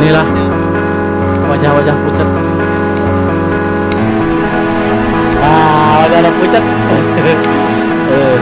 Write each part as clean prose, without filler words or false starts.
Inilah wajah-wajah pucat. Ah, wajah pucat. Eh.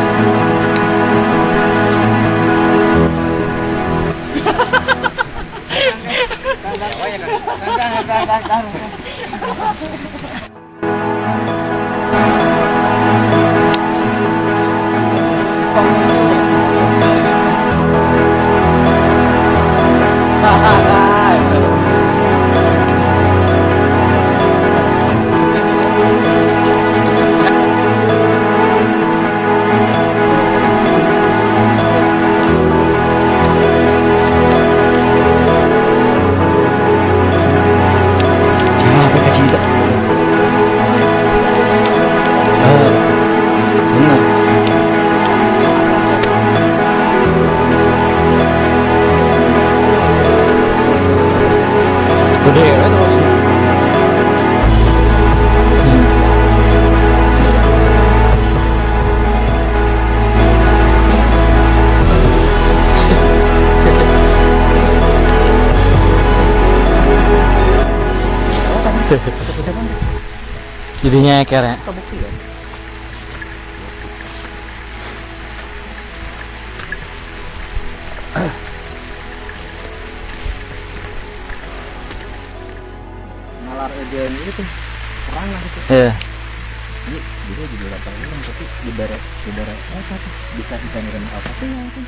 Jadinya nyeker ya. Nalar ejen itu perang lah itu. Iya. Ini dia jadi latar orang tapi dibere apa tuh bisa bisa ngirim apa sih itu.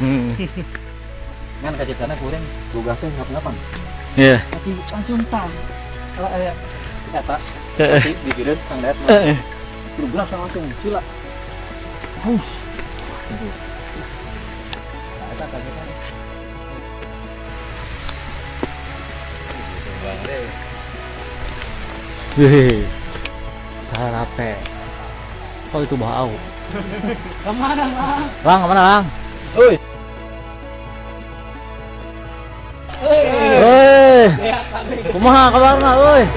Kan kaciptana kurang gugah teh ngap-ngapan. Iya. Tapi langsung tah. Kalau aya eta tapi digireun Kang Dayat mah. 12 langsung sila. Hush. Gitu. Nah, eta kagetan. Hehehe. Sarape. Oh itu bau. Kemana, Bang? Lang, kemana, Lang? Oi. Hei. Kumaha kabarna, euy?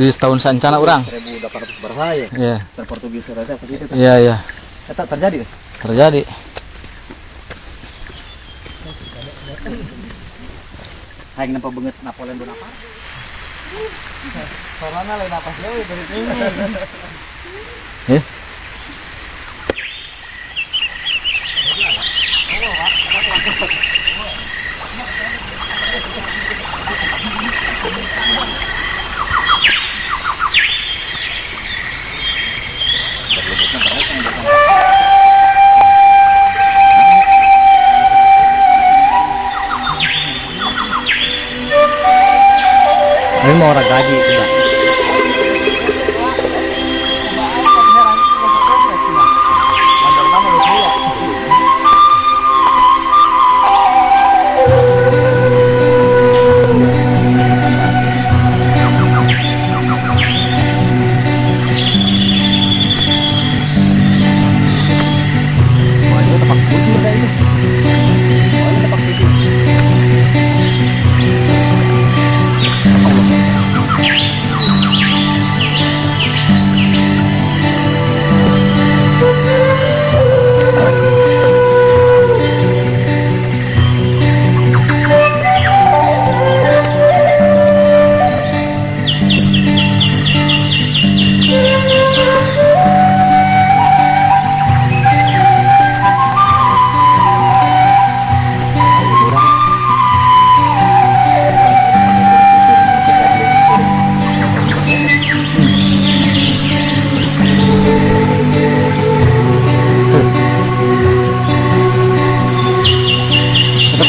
Di tahun sancana orang 1800 berapa ya? Iya. Portugis saja begitu. Iya, iya. Eta terjadi. Terjadi. Hayang nampak banget Napoleon Bonaparte. Soalnya lain apa sih dari ini. Eh? Ini mau orang gaji tidak?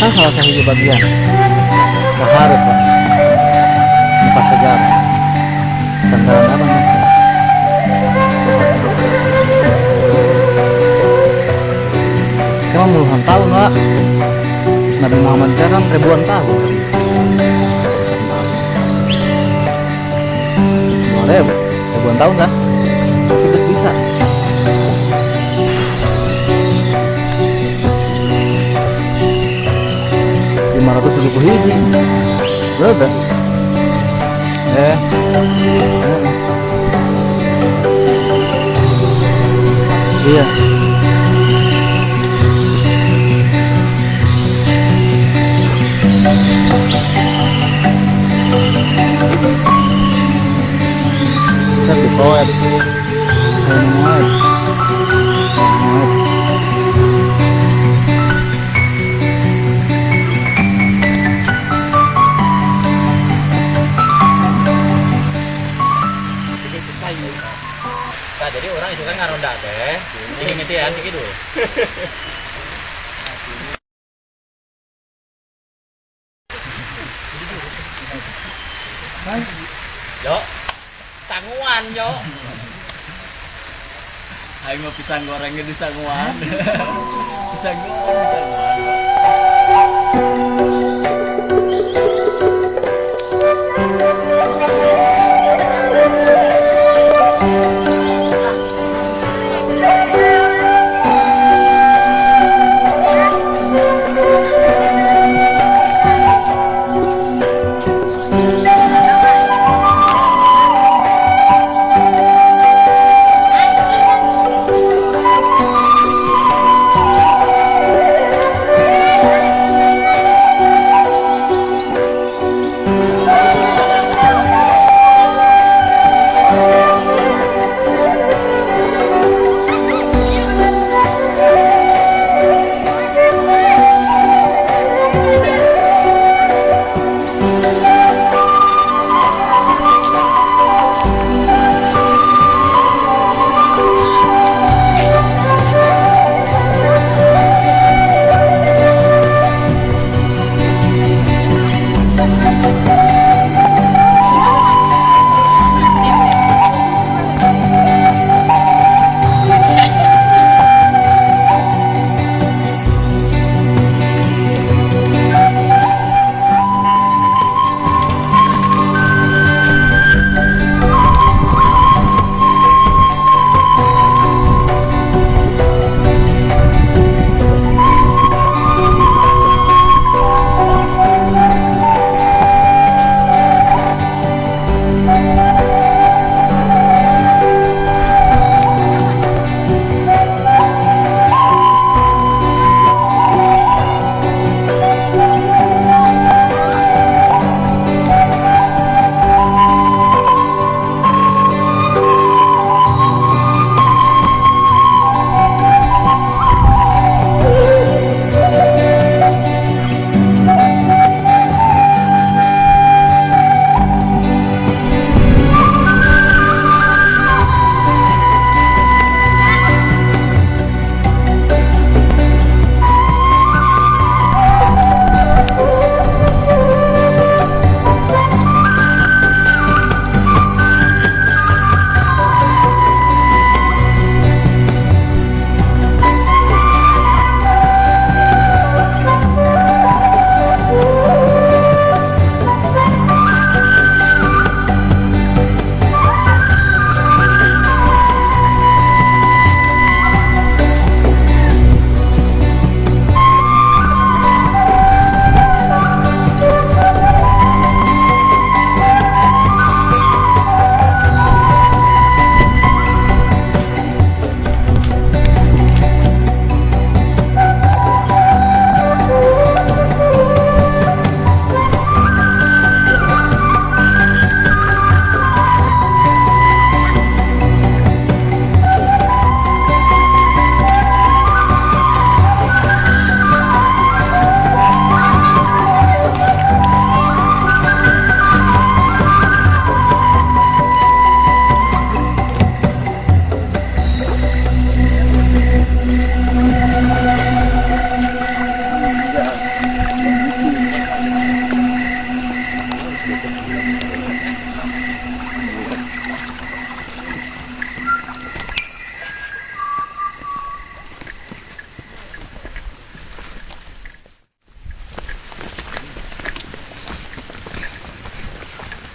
Kan salah satu bagian. Baharep, Pak. Tempat sejarah. Tentang apa nih? Cuma puluhan tahun, Pak. Nabi Muhammad kan ribuan tahun. 2000, ribuan tahun kan? Tapi terus bisa. 571. Berapa? Eh. Iya. Tapi poet. Poet. Poet. Nah, jadi orang itu kan ngaronda teh. Ini ngetian gitu. Yo, sanguan yo. Aing mah pisang gorengnya di sanguan. Pisang goreng di sanguan.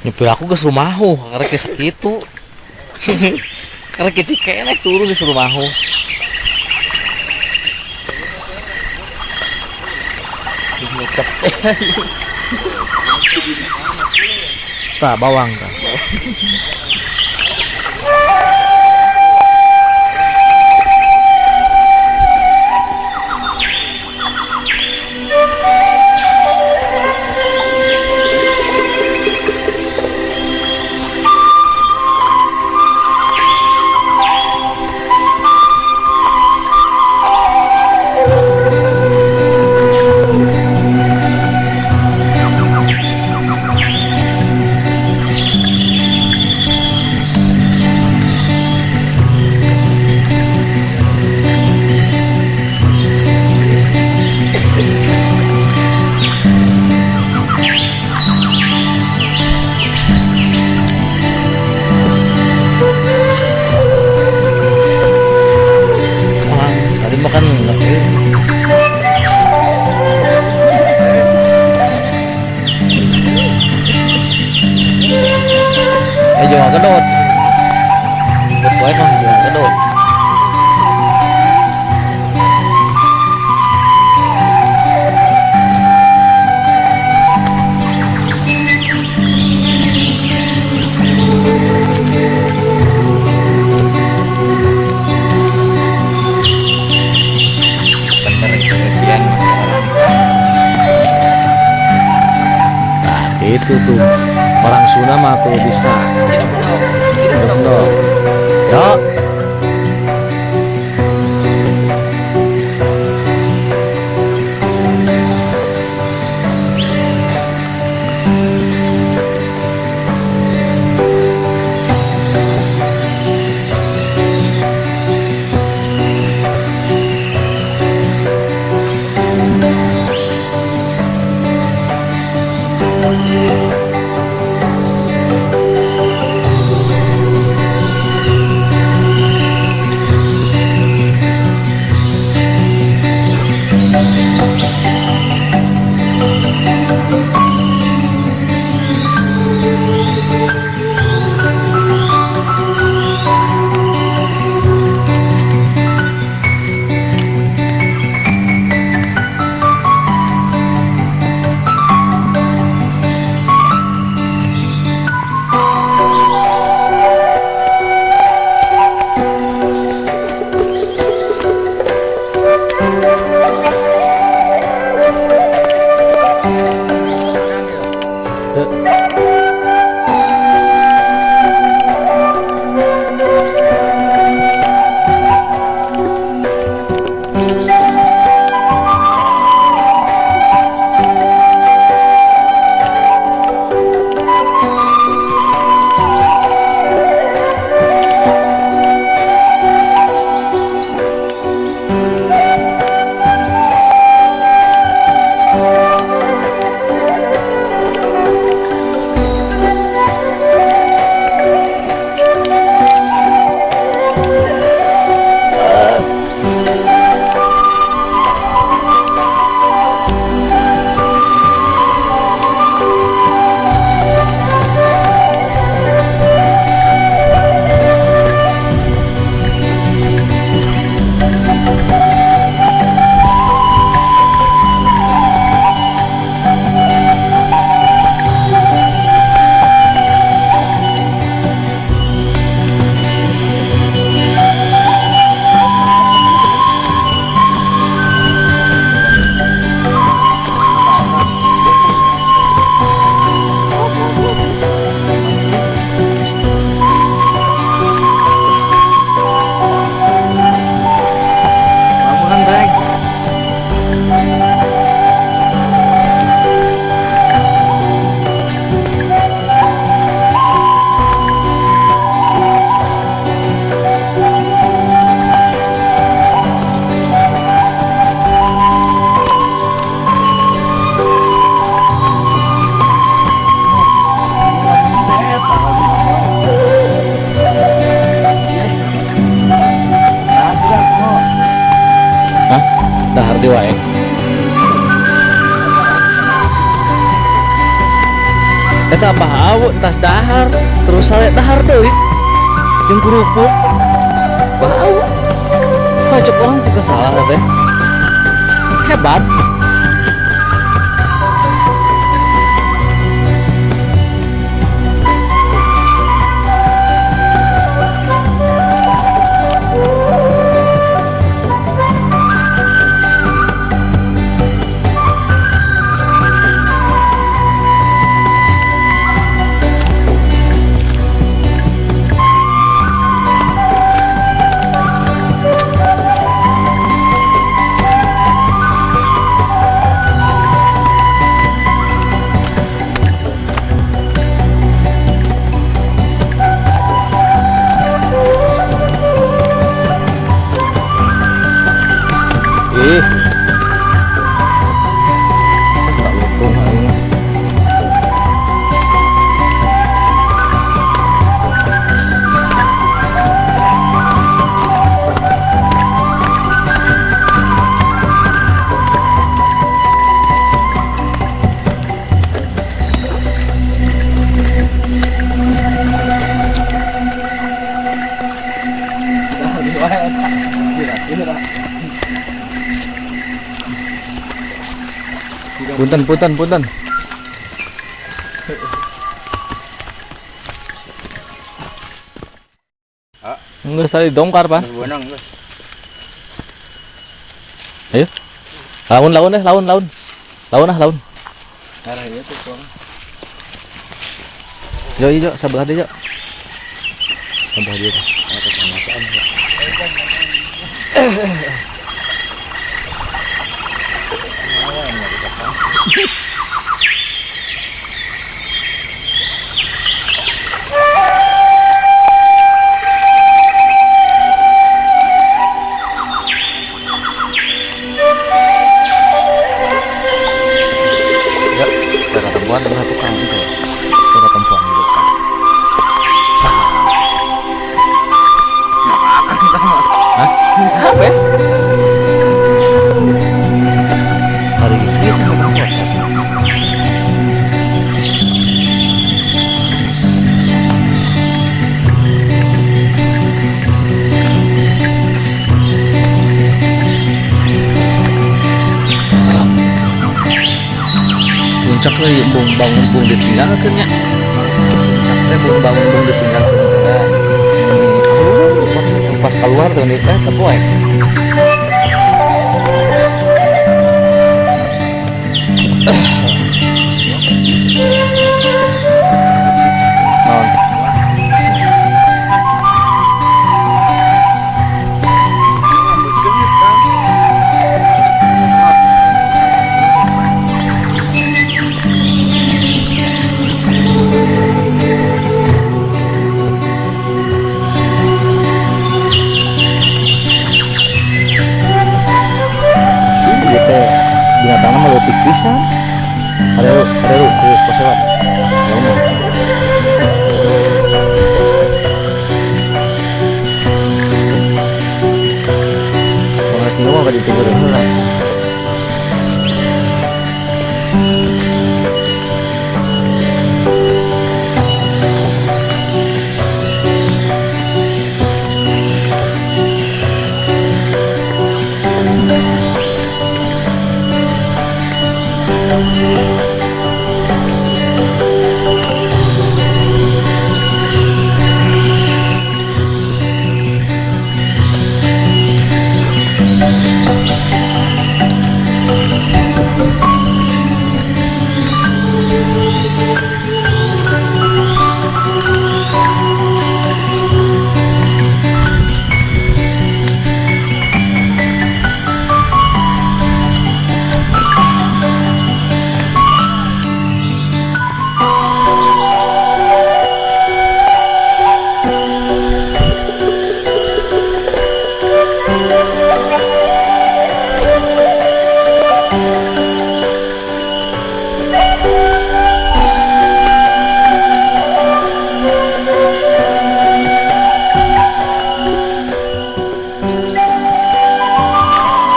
Nyupir aku geus rumahu, karek geus sakitu. Karek kecil keneh turun geus rumahu. Ngecep. Tah bawang tah. Tadi makan enggak ya? Jangan kedot. Buat wae mah jangan kedot. Itu tuh orang Sunda mah tuh bisa. Ya. Dahar di wae. Eta Abah Awu entas dahar, terus sale dahar deui. Jeung kerupuk. Abah Awu. Pajak orang juga salah teh. Hebat. Ih. Tak lutung aing. Punten, punten, punten. Enggak tadi dongkar, Pak. Ayo. Laun, laun deh, laun, laun. Laun ah, laun. Yo, yo, sebelah dia, yo. Sebelah dia. Ya, kita ketemuan lah tukang itu. Kita ketemuan itu. Hah? Apa ya? Hari ini puncak euy embung bangun embung ditinggalkeun nya. Puncak teh embung bangun embung ditinggalkeun teh. Pas keluar tuh nih teh tepoek. Naon? Binatangna mah leutik pisan. Areru, areru, areru, posewan. Banget ini mah badi tidur heula.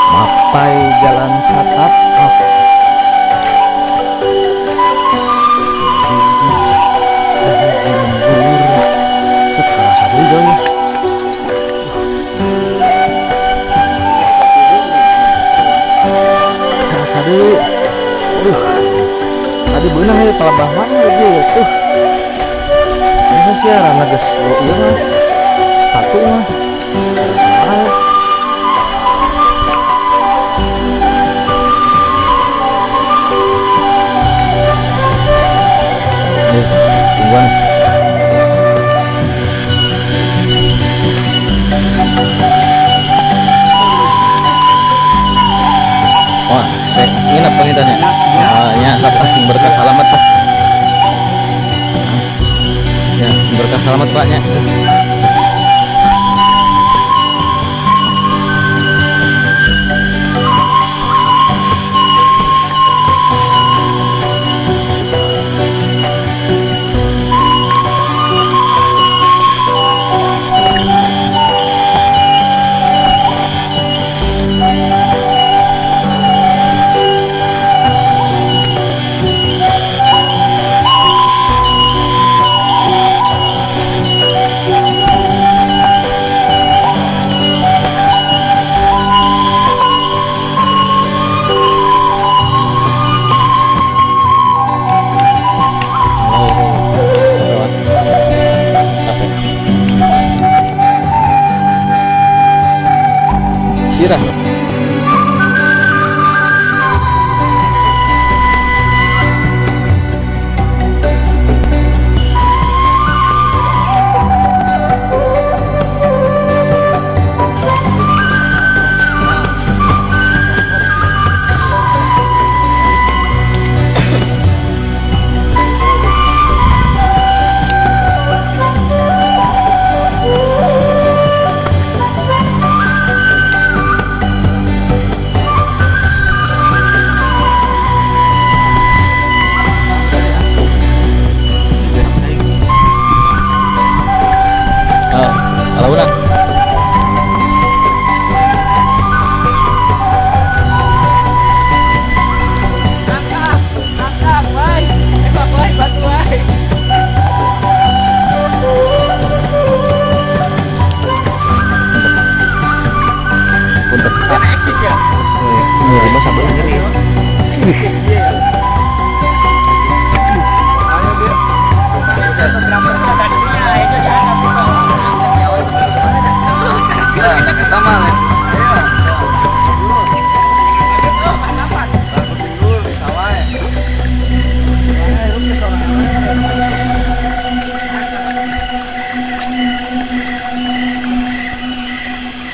Mapai jalan satap. Aduh. Aduh. Tadi beunang ya palebah mana gitu. Ini sih arana geus ieu mah. Sepatu mah. Salah. Tungguan. Wah, saya nginep pangitannya. Ah, ya, asing berkah selamat lah. Ya, berkah selamat Pak nya. Sirah. Kalau udah. Angkat, woi. Woi, batu woi. Punten. Karena eksis ya. Iya, masa belah nyeri. Ayo, Bu.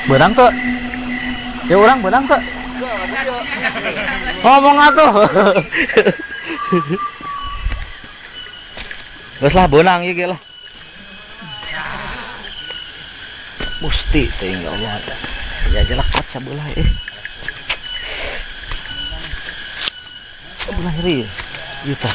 Beunang tuh. Ya orang beunang tuh. Ngomong atuh. Geus lah beunang ieu ge lah. Musti teh ya Allah. Ya jelekat sabelah eh. Sebelah nyeri. Ieu tah.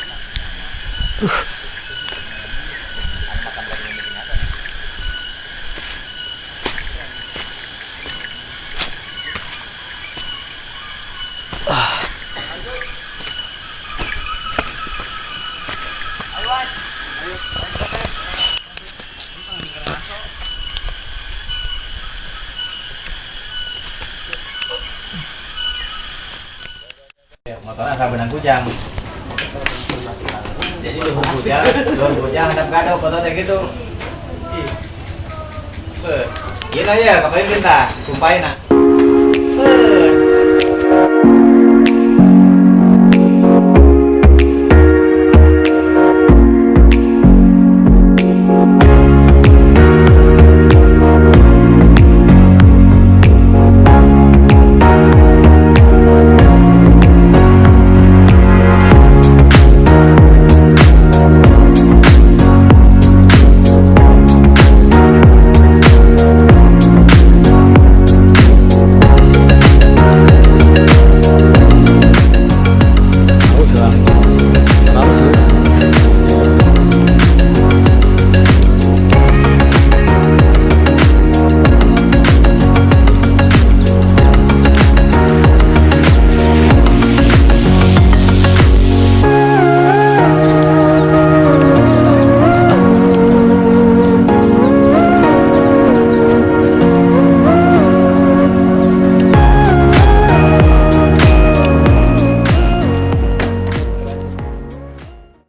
Motornya asal benang kujang. Jadi luhur kujang hadap kado fotonya gitu. Gila ya, kapain minta, sumpahin nah.